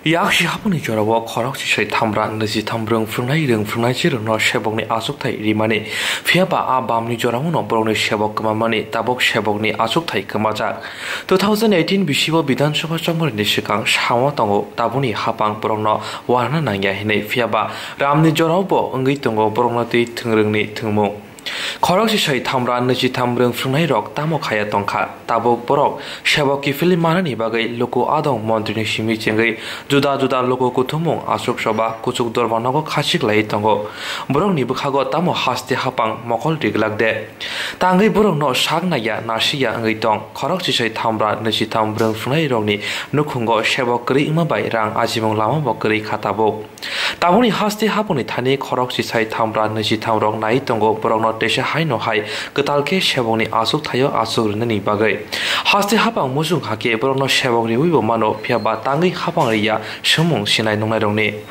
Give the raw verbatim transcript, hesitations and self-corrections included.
Yaksi hapungni jorao khorok chisai thamra niji tham rwng phwrwngnai rwng phwrwngnai chirokno sebokni achukthai rimani, phiyaba a bamni joraono borokni sebok kwmamani tabuk sebokni achukthai kwmajak. Two thousand eighteen bisibo Bidhan Sabha chongmani swkang samo tongo tabukni hapang borokno uanana nangya hinwi, phiyaba ramni joraobo wngwi tongo borokno twi thwngrwngni thwngmung. Khorok chisai thamra niji tham rwng phwrwngnairok tamo khaya tongkha? Tabuk borok sebok kiphilwi manani bagwi luku adong montrini simi chengwi juda juda luku kuthumung achuk soba kuchuk dorma nogo khachik laiwi tongo. Borokni bwkhago tamo haste hapang mokol ri glak de? Tangwi borokno sak naiya nasikya wngwi tong. Khorok chisai thamra niji tham rwng phwrwngnairokni nukhungo sebok kwrwi wngma bai rang ajimung lamabo kwrwi kha tabuk. Tabukni haste hapungni thani khorok chisai thamra niji thamrok nai tongo, borokno teisa haino hai kwtal khe sebokni achuk thaio achuk rwnani bagwi. Haste hapang muchung hakhe borokno sebok riwibo mano, phiyaba tangwi hapang riya swngmung sinai nungnairokni.